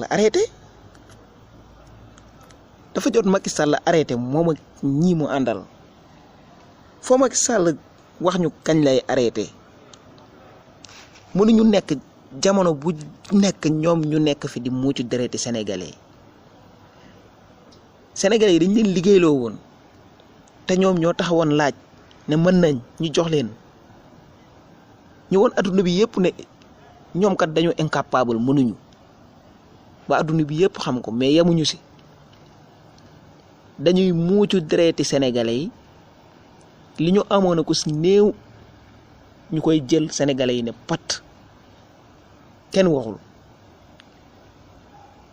la arrêté dafa jot Macky Sall arrêté moom ak ñii mu àndal foo Macky Sall wax ñu kañ lay arrêté mënuñu nekk jamono bu nekk ñoom ñu nekk fi di muucu dereeti sénégalais yi dañ leen liggéeyloo woon te ñoom ñoo taxawoon laaj ne mën nañ ñu jox leen ñu woon adduna bi yëpp ne ñoom kat dañoo incapable mënuñu ba adduna bi yëpp xam ko mais yemuñu si dañuy muucu dereeti sénégalais yi li ñu amoon ko si néew ñu koy jël sénégalais yi ne pat kenn waxul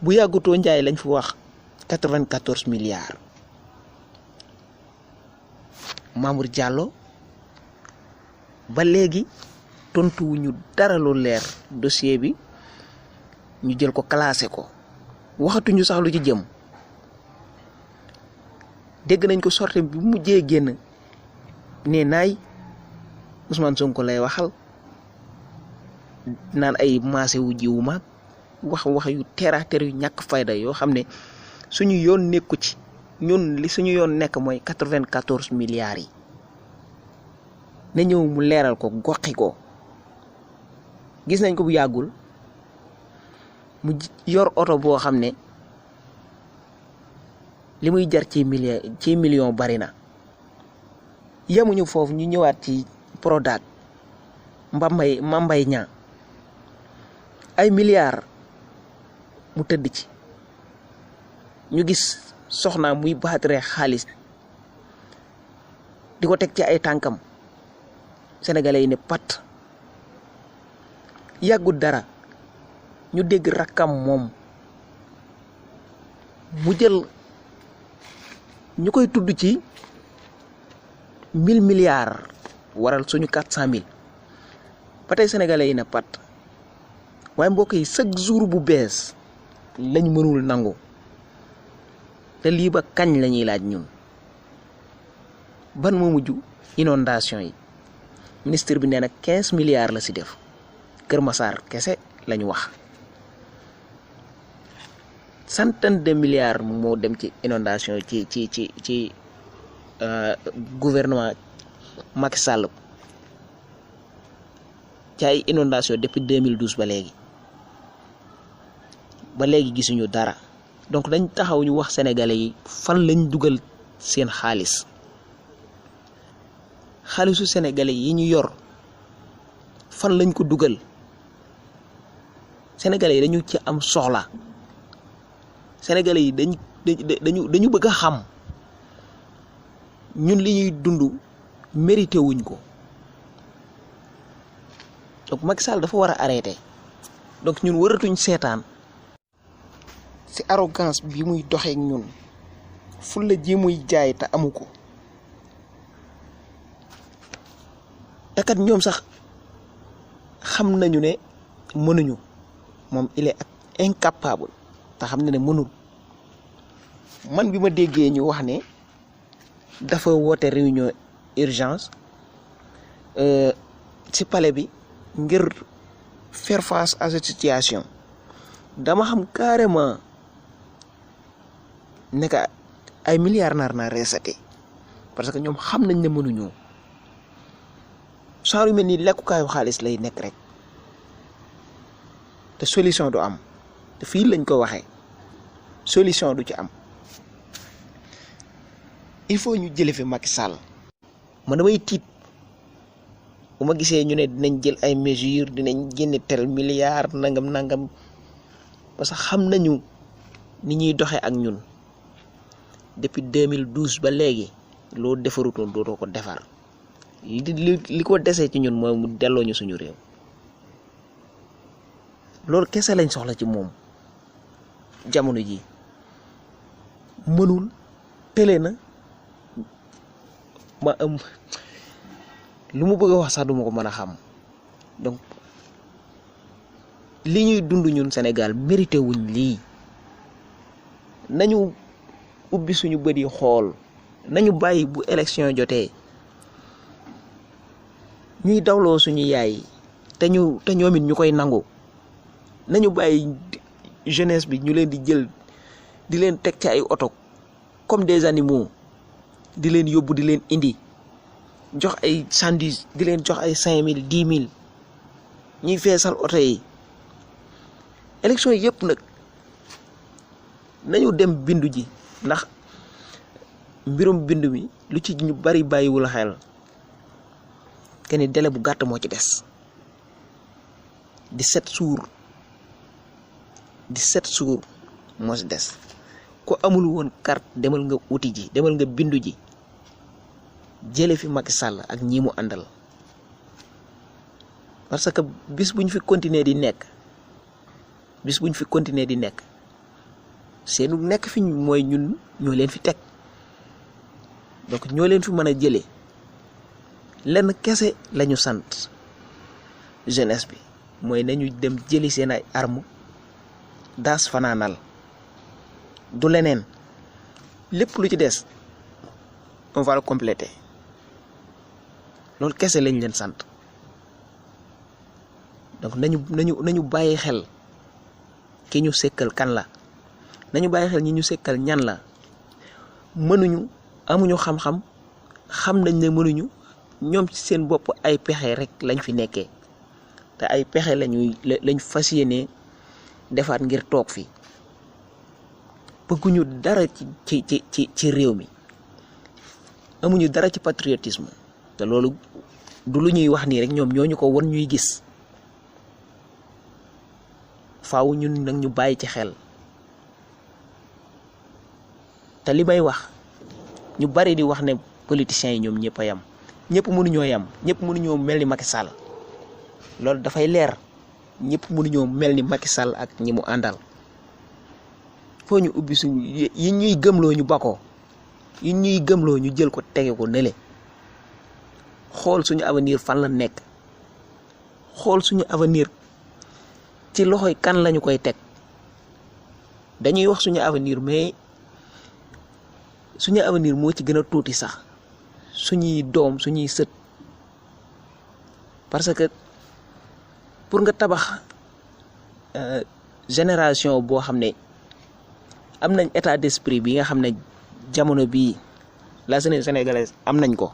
bu yàggutoo njaay lañ fi wax 94 milliards Mamour Diallo ba léegi tontuwuñu dara lu leer dossier bi ñu jël ko classé ko waxatuñu sax lu ci jëm dégg nañ ko sorte bi mujjee génn ne naay Ousmane Sonko lay waxal naan ay maase wu jiwu maag wax yu terre yu ñàkk fayda yoo xam ne suñu yoon nekku ci ñun li suñu yoon nekk mooy 94 milliards yi na ñëw mu leeral ko goxi ko gis nañ ko bu yàggul mu yor oto boo xam ne li muy jar ci million bari na yemuñu foofu ñu ñëwaat ci Prodac mbaye ñaa ay milliards mu tëdd ci ñu gis soxna muy baatare xaalis di ko teg ci ay tànkam sénégalais yi ne pat yàggut dara ñu dégg rakkam moom mu jël ñu koy tudd ci 1000 milliards waral suñu 400000 ba tey sénégalais yi ne pat waaye mbokk yi chaque jour bu bees lañ mënul nangu te lii ba kañ la ñuy laaj ñun ban moo mujj inondation yi ministre bi nee na 15 milliards la si def Kër Massar kese lañu wax centaine de milliards moo dem ci inondation ci gouvernement Macky Sall ci ay inondation depuis 2012 ba léegi gisuñu dara donc dañ taxaw ñu wax sénégalais yi fan lañ dugal seen xaalisu sénégalais yi ñu yor fan lañ ko dugal sénégalais yi dañu ci am soxla sénégalais yi dañu bëgg a xam ñun li ñuy dund mérité wuñ ko donc Macky Sall dafa war a arrêter donc ñun waratuñ seetaan ci arrogance bi muy doxee ak ñun fulla ji muy jaay te amu ko te kat ñoom sax xam nañu ne mënuñu moom il est incapable te xam na ne mënul man bi ma déggee ñu wax ne dafa woote réunion urgence ci palais bi ngir faire face à cette situation dama xam carrément ne ka ay milliards nar naa reesate parce que ñoom xam nañ ne mënuñoo genre yu mel ni lekkukaayu xaalis lay nekk rek te solution du am te fii lañ ko waxee solution du ci am il faut ñu jële fi Macky Sall man damay tiit bu ma gisee ñu ne dinañ jël ay mesures dinañ génne tel milliards nangam parce que xam nañu ni ñuy doxee ak ñun depuis 2012 ba léegi loo defarutoon dootoo ko defar li ko desee ci ñun mooy mu delloo ñu suñu réew loolu kese lañ soxla ci moom jamono ji mënul tële na ma am lu mu bëgg a wax sax duma ko mën a xam donc li ñuy dund ñun Sénégal mérité wuñ lii nañu ubbi suñu bët yi xool nañu bàyyi bu élection jotee ñuy dawloo suñu yaay te ñoom it ñu koy nangu nañu bàyyi jeunesse bi ñu leen di jël di leen teg ci ay oto comme des animaux di leen yóbbu di leen indi jox ay sandwich di leen jox ay 5000 10 000 ñuy feesal oto yi. élection yëpp nag nañu dem bindu ji ndax mbirum bindu mi lu ci ñu bari bàyyiwul xel que ni délai bu gàtt moo ci des 17 jours moo ci des ku amul woon carte demal nga uti ji demal nga bindu ji jële fi Macky Sall ak ñi mu àndal parce que bis bu ñu fi continuer di nekk seenu nekk fi mooy ñun ñoo leen fi teg donc ñoo leen fi mën a jëlee lenn kese lañu sant jeunesse bi mooy nañu dem jëli seen ay armes daas fanaanal du leneen lépp lu ci des on va le compléter loolu kese lañ leen sant donc nañu bàyyi xel ki ñu sekkal kan la nañu bàyyi xel ñi ñu sekkal ñan la mënuñu amuñu xam-xam xam nañ ne mënuñu ñoom ci seen bopp ay pexe rek lañ fi nekkee te ay pexe lañ fas yéene defaat ngir toog fi bëgguñu dara ci réew mi amuñu dara ci patriotisme te loolu du lu ñuy wax nii rek ñoom ñoo ñu ko won ñuy gis faaw ñun nag ñu bàyyi ci xel te li may wax ñu bari di wax ne politiciens yi ñoom ñëpp a yam ñëpp mënuñoo yam ñëpp mënuñoo mel ni Macky Sall loolu dafay leer ñëpp mënuñoo mel ni Macky Sall ak ñi mu àndal foo ñu ubbi suñu yi ñuy gëmloo ñu bakoo yi ñuy gëmloo ñu jël ko tege ko nele xool suñu avenir fan la nekk xool suñu avenir ci loxoy kan lañu koy teg dañuy wax suñu avenir mais suñu avenir moo ci gën a tuuti sax suñuy doom suñuy sët parce que pour nga tabax génération boo xam ne am nañ état d'esprit bi nga xam ne jamono bii la jeunesse sénégalaise am nañ ko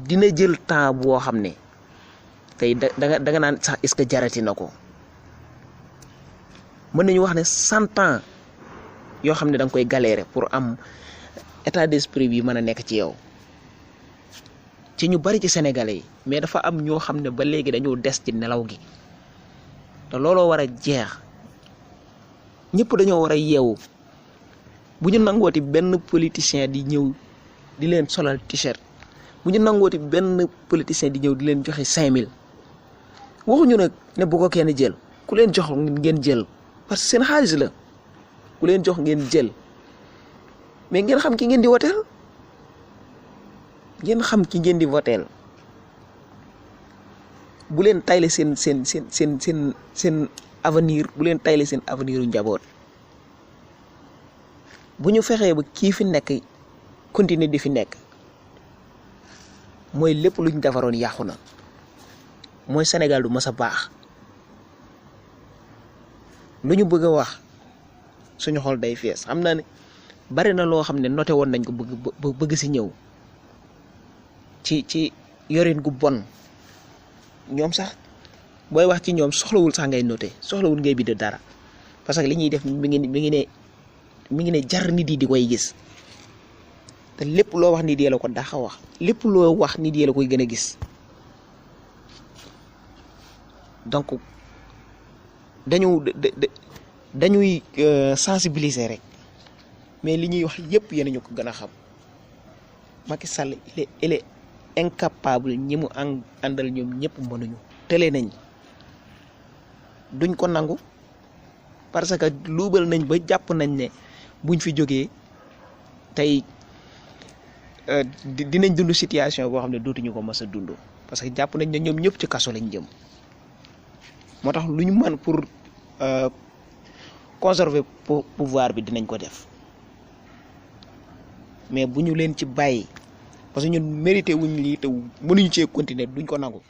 dina jël temps boo xam ne tey da nga naan sax est-ce que jarati na ko mën nañu wax ne 100 ans yoo xam ne da nga koy galérer pour am état d'esprit bi mën a nekk ci yow ci ñu bari ci sénégalais yi mais dafa am ñoo xam ne ba léegi dañoo des ci nelaw gi te looloo war a jeex ñëpp dañoo war a yeewu bu ñu nangooti benn politicien di ñëw di leen solal t-shirt bu ñu nangooti benn politicien di ñëw di leen joxe 5000 waxuñu nag ne bu ko kenn jël ku leen jox ngeen jël parce que seen xaalis la ku leen jox ngeen jël mais ngeen xam ki ngeen di woteel bu leen tayle seen avenir bu leen tayle seen avenir u njaboot bu ñu fexee ba kii fi nekk continuer di fi nekk mooy lépp luñ defaroon yàqu na mooy Sénégal du mës a baax lu ñu bëgg a wax suñu xol day fees xam naa ne bari na loo xam ne noté woon nañ ko bëgg si ñëw ci yorin gu bon ñoom sax booy wax ci ñoom soxlawul sax ngay noté soxlawul ngay bind dara parce que li ñuy def mi ngi ne jar nit yi di koy gis te lépp loo wax nit yi la ko daxa wax lépp loo wax nit yi la koy gën a gis donc dañuy sensibiliser rek mais li ñuy wax yépp yéen ñu ko gën a xam Macky Sall il est incapable ñi mu àndal ñoom ñëpp mënuñu tële nañ duñ ko nangu parce que luubal nañ ba jàpp nañ ne buñ fi jógee tey dinañ dund situation boo xam ne dootuñu ko mës a dund parce que jàpp nañ ne ñoom ñëpp ci kaso lañ jëm moo tax lu ñu mën pour conserver pouvoir bi dinañ ko def mais bu ñu leen ci bàyyi parce que ñun mérité wuñ lii te mënuñu cee continuer duñ ko nangu.